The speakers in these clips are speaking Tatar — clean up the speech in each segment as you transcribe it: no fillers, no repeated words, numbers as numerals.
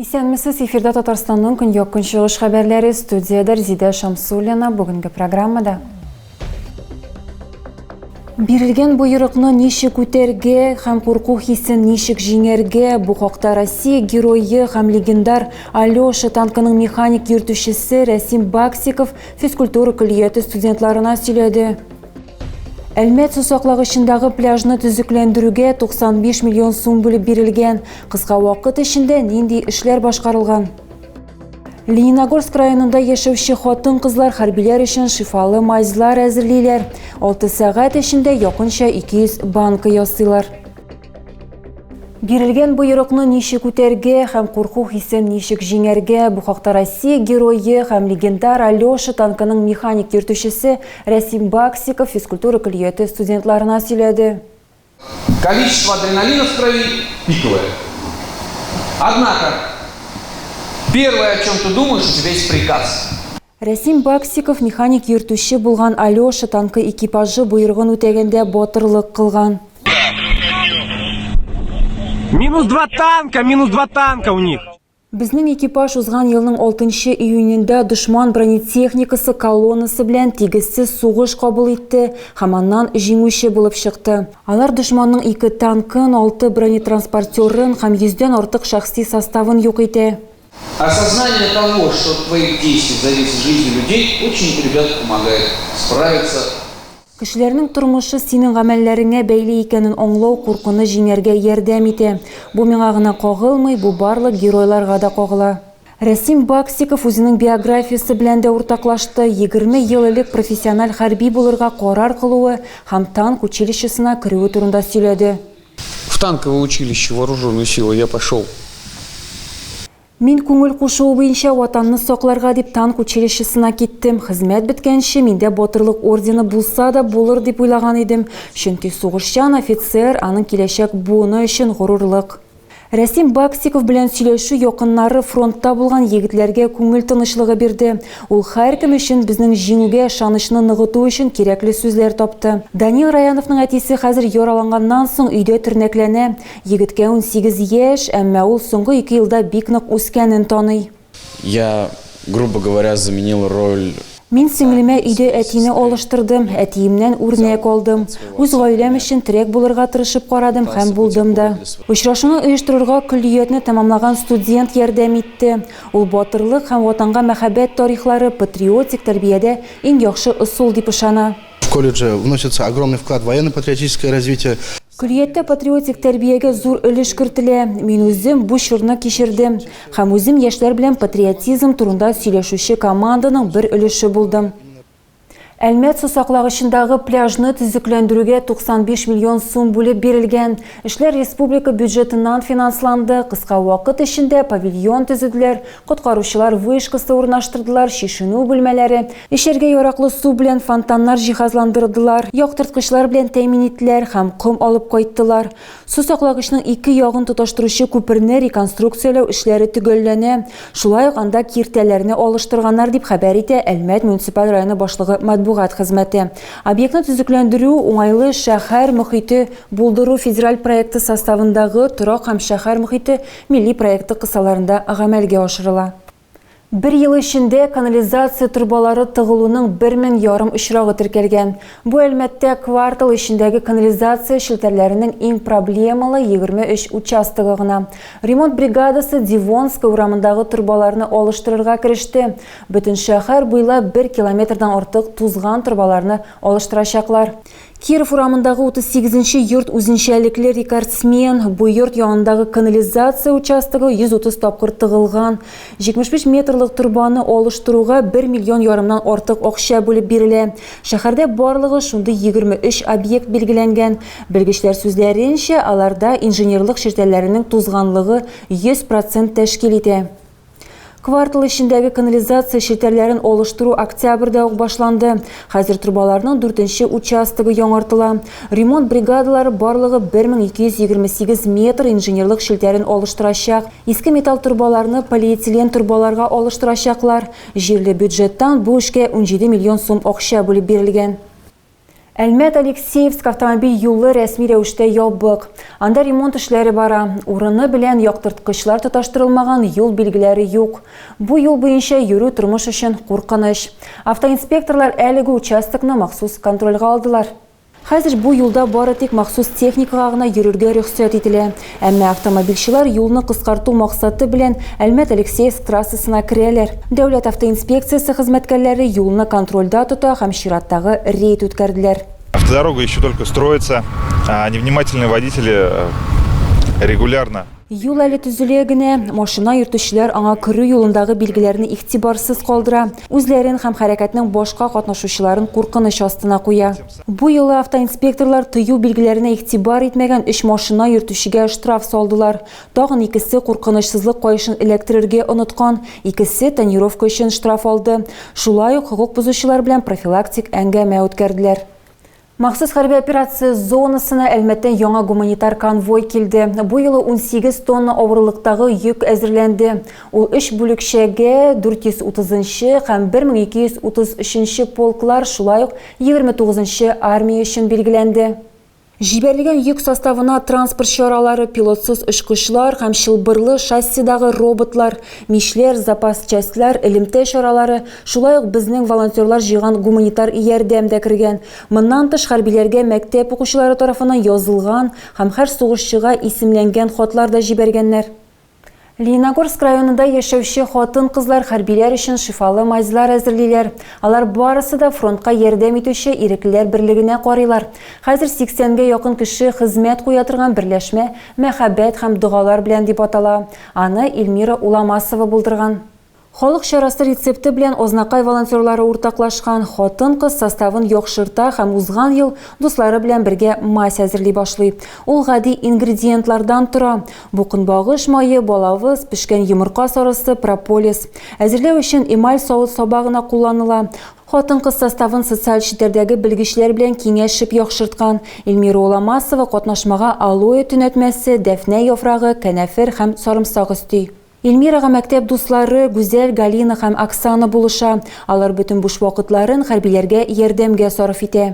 Исәнмесез, эфирда Татарстанның көньяк-көнчыгыш хәбәрләре, студиядә Резидә Шамсуллина, бүгенге программада. Бирелгән боерыкны ничек үтәргә һәм курку хисен ничек җиңәргә, бу хакта Россия герое һәм легендар Алеша танкының механик йөртүчесе Рәсим Баксиков физкультура көллияте студентларына сөйләде. Әлмәт сусаклагычындагы пляжны төзекләндерүгә 95 миллион сум бүлеп бирелгән. Кыска вакыт эчендә нинди эшләр башкарылган? Лениногорск районында яшәүче хатын-кызлар хәрбиләр өчен шифалы мазьлар әзерлиләр. 6 сәгать эчендә якынча 200 банка ясыйлар. Бирелгән боерыкны ничек үтәргә һәм курку хисен ничек җиңәргә, бу хакта Россия герое һәм легендар Алеша танкының механик йөртүчесе Рәсим Баксиков физкультура көллияте студентларына сөйләде. Количество адреналина в крови пиковое. Однако, первое, о чем ты думаешь, у тебя есть приказ. Рәсим Баксиков механик йөртүче булган Алеша танкы экипажы боерыгын үтәгәндә батырлык кылган. Минус два танка, минус два танка у них. Безнең экипаж узган елның 6 июнендә дошман бронетехникасы колоннасы белән тигезсез сугыш кабул итте һәм аннан җиңүче булып чыкты. Алар дошманның ике танкын, алты бронетранспортерын һәм йөздән артык шәхси составын юк итә. Осознание того, что от твоих действий зависит жизнь людей, очень, ребят, помогает справиться. Кешеләрнең тормышы синең гамәлләреңә бәйле икәнен аңлау куркуны җиңәргә ярдәм итә. Бу миңа гына кагылмый, бу барлык геройларга да кагыла. Рәсим Баксиков үзенең биографиясе белән дә уртаклашты, 20 ел элек профессиональ хәрби булырга карар кылуы һәм танк училищесына керүе турында сөйләде. В танковое училище вооруженные силы я пошел. Мин күңел кушуы буенча Ватанны сакларга дип танк училищесына киттем. Хезмәт беткәнче миндә Батырлык ордены булса да булыр дип уйлаган идем, чөнки сугышчан офицер, аның киләчәк буыны өчен горурлык. Рәсим Баксиков белән сөйләшү якыннары фронтта булган егетләргә күңел тынычлыгы бирде. Ул һәркем өчен безнең җиңүгә ышанычны ныгыту өчен кирәкле сүзләр тапты. Данил Раяновның әтисе хәзер яраланганнан соң өйдә тернәкләнә. Егеткә 18 яшь, әмма ул соңгы ике елда бик нык үскәнен таный. Я, грубо говоря, заменил роль. Мин сеңлемә өйдә әтине алыштырдым, әтиемнән үрнәк алдым. Үз гаиләм өчен терәк булырга тырышып карадым һәм булдым да. Очрашуны оештырырга көллиятне тәмамлаган студент ярдәм итте. Ул батырлык һәм Ватанга мәхәббәт тарихлары патриотик тәрбиядә иң яхшы ысул дип ышана. В колледже вносится огромный вклад в военно-патриотическое развитие. Көллияттә патриотик тәрбиягә зур өлеш кертелә. Мин үзем бу чорны кичердем. Һәм үзем яшьләр белән патриотизм турында сөйләшүче команданың бер өлеше булдым. Әлмәт сусаклагычындагы пляжны төзекләндерүгә 95 миллион сум бүлеп бирелгән. Эшләр республика бюджетыннан финансланды. Кыска вакыт эчендә павильон төзеделәр, коткаручылар вышкасы урнаштырдылар, чишенү бүлмәләре, Эчәргә яраклы су белән фонтаннар җиһазландырдылар, яктырткычлар белән тәэмин иттеләр һәм ком алып кайттылар. Су саклагычның ике ягын тоташтыручы күперне реконструкцияләү эшләре төгәлләнә. Шулай ук анда киртәләрне алыштырганнар, дип хәбәр итә Әлмәт муниципаль районы башлыгы матбугат хезмәте. Объектны төзекләндерү Уңайлы шәһәр мохите булдыру федераль проекты составындагы Торак һәм шәһәр мохите милли проекты кысаларында гамәлгә ашырыла. Бер ел эчендә канализация торбалары тыгылуның бер мең ярым очрагы теркәлгән. Бу Әлмәттә квартал эчендәге канализация челтәрләренең иң проблемалы 23 участогы гына. Ремонт бригадасы Девонская урамындагы торбаларны алыштырырга кереште. Бөтен шәһәр буйлап бер километрдан артык тузган торбаларны алыштырачаклар. Киров урамындагы 38 нче йорт үзенчәлекле рекордсмен. Бу йорт янындагы канализация участогы 130 тапкыр тыгылган. 75 метрлык торбаны алыштыруга 1 миллион ярымнан артык акча бүлеп бирелә. Шәһәрдә барлыгы шундый 23 объект билгеләнгән. Белгечләр сүзләренчә, аларда инженерлык челтәрләренең тузганлыгы 100 процент тәшкил итә. Квартал эчендәге канализация челтәрләрен алыштыру октябрьдә үк башланды. Хәзер торбаларның дүртенче участогы яңартыла. Ремонт бригадалары барлыгы 1228 метр инженерлык челтәрен алыштырачак. Иске металл торбаларны полиэтилен торбаларга алыштырачаклар. Җирле бюджеттан бу эшкә 17 миллион сум акча бүлеп бирелгән. Әлмәт-Алексеевск автомобиль юлы рәсми рәвештә ябык. Анда ремонт эшләре бара. Урыны белән яктырткычлар тоташтырылмаган, юл билгеләре юк. Бу юл буенча йөрү тормыш өчен куркыныч. Автоинспекторлар әлеге участокны махсус контрольгә алдылар. Хәзер бу юлда бары тик махсус техникага гына йөрергә рөхсәт ителә. Әмма автомобильчелар юлны кыскарту максаты белән Әлмәт-Алексеевск трассасына керәләр. Дәүләт автоинспекциясе хезмәткәрләре юлны контрольдә тота һәм чираттагы рейд үткәрделәр. Автодорога еще только строится, а невнимательные водители э, регулярно Юл әле төзелә генә, машина йөртүчеләр аңа керү юлындагы билгеләрне игътибарсыз калдыра, үзләрен һәм хәрәкәтнең башка катнашучыларын куркыныч астына куя. Бу юлы автоинспекторлар тыю билгеләренә игътибар итмәгән өч машина йөртүчегә штраф салдылар. Тагын икесе куркынычсызлык каешын эләктерергә оныткан, икесе тонировка өчен штраф алды. Шулай ук хокук бозучылар белән профилактик әңгәмә үткәрделәр. Махсус хәрби операция зонасына Әлмәттән яңа гуманитар конвой килде. Бу юлы 18 тонна авырлыктагы йөк әзерләнде. Ул өч бүлекчәгә 430 нчы һәм 1233 нче полклар, шулай ук 29 нчы армия өчен билгеләнде. Җибәрелгән йөк составына транспорт чаралары, пилотсыз очкычлар һәм чылбырлы шассидагы роботлар, мичләр, запас частьлар, элемтә чаралары, шулай ук безнең волонтерлар җыйган гуманитар ярдәм дә кергән. Моннан тыш, хәрбиләргә мәктәп укучылары тарафыннан язылган һәм һәр сугышчыга исемләнгән хатлар да җибәргәннәр. Лениногорск районында яшәүче хатын-кызлар хәрбиләр өчен шифалы мазьлар әзерлиләр. Алар барысы да фронтка ярдәм итүче иреклеләр берлегенә карыйлар. Хәзер 80 гә якын кеше хезмәт куя торган берләшмә Мәхәббәт һәм догалар белән дип атала. Аны Эльмира Уламасова булдырган. Халык чарасы рецепты белән Азнакай волонтерлары уртаклашкан. Хатын-кыз составын яхшырта һәм узган ел дуслары белән бергә мазь әзерли башлый. Ул гади ингредиентлардан тора. Бу көнбагыш мае, балавыз, пешкән йомырка сарысы, прополис. Әзерләү өчен эмаль савыт-саба гына кулланыла. Хатын-кыз составын социаль челтәрдәге белгечләр белән киңәшеп яхшырткан. Эльмира Уламасова катнашмага алоэ төнәтмәсе, дәфнә яфрагы, канәфер һәм сарымсак өсти. Эльмирага мәктәп дуслары Гүзәл, Галина һәм Оксана булыша. Алар бөтен буш вакытларын хәрбиләргә ярдәмгә сарыф итә.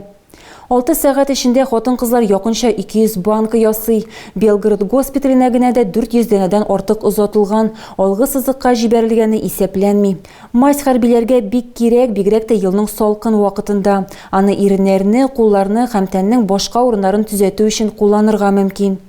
Алты сәгать эчендә хатын-кызлар якынча 200 банка ясый. Белгород госпиталенә генә дә 400 данәдән артык озатылган, алгы сызыкка җибәрелгәне исәпләнми. Мазь хәрбиләргә бик кирәк, бигрәк тә елның салкын вакытында. Аны иреннәрне, кулларны һәм тәннең башка урыннарын төзәтү өчен кулланырга мөмкин.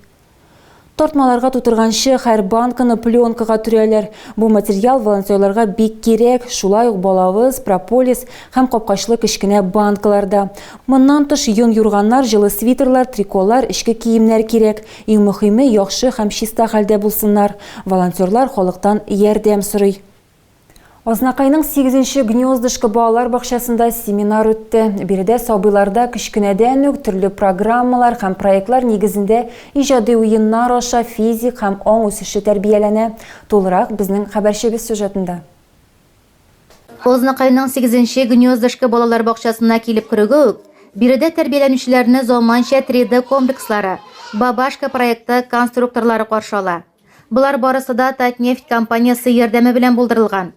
Тартмаларга тутырганчы, һәр банканы пленкага төрәләр. Бу материал волонтерларга бик кирәк, шулай ук балавыз, прополис һәм капкачлы кечкенә банкалар да. Моннан тыш, йон юрганнар, җылы свитерлар, триколар, эчке киемнәр кирәк. Иң мөхиме, яхшы һәм чиста хәлдә булсыннар. Волонтерлар халыктан ярдәм сорый. Азнакайның сигезенче Гнездышко балалар бакчасында семинар үтте. Биредә сабыйларда кечкенәдән үк төрле программалар һәм проектлар нигезендә иҗади уеннар аша физик һәм аң үсеше тәрбияләнә. Тулырак безнең хәбәрчебез сюжетында. Азнакайның сигезенче Гнездышко балалар бакчасына килеп керүгә үк, биредә тәрбияләнүчеләрне заманча 3D комплекслары, Бабашка проекты конструкторлары каршы ала. Болар барысы да Татнефть компаниясе ярдәме белән булдырылган.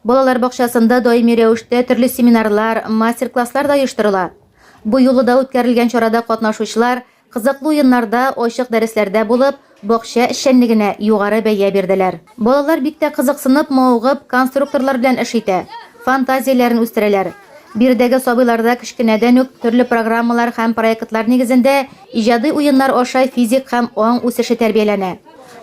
Балалар бакчасында даими рәвештә төрле семинарлар, мастер-класслар да оештырыла. Бу юлы да үткәрелгән чарада катнашучылар кызыклы уеннарда, ачык дәресләрдә булып, бакча эшчәнлегенә югары бәя бирделәр. Балалар бик тә кызыксынып, мавыгып, конструкторлар белән эш итә, фантазияләрен үстерәләр. Биредәге сабыйларда кечкенәдән үк төрле программалар һәм проектлар нигезендә иҗади уеннар аша физик һәм аң үсеше тәрбияләнә.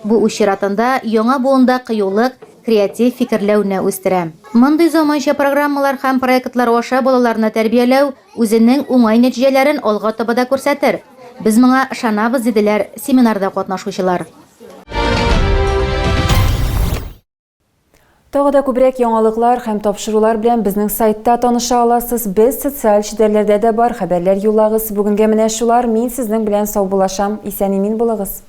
Бу үз чиратында яңа буында кыюлык, креатив фикерләүне үстерә. Мондый заманча программалар һәм проектлар аша балаларны тәрбияләү үзенең уңай нәтиҗәләрен алга таба да күрсәтер. Без моңа ышанабыз, диделәр семинарда катнашучылар. Тагы да күбрәк яңалыклар һәм тапшырулар белән безнең сайтта таныша аласыз. Без социаль челтәрләрдә дә бар, хәбәрләр юллагыз. Бүгенгә менә шулар. Мин сезнең белән саубуллашам. Исән-имин булыгыз.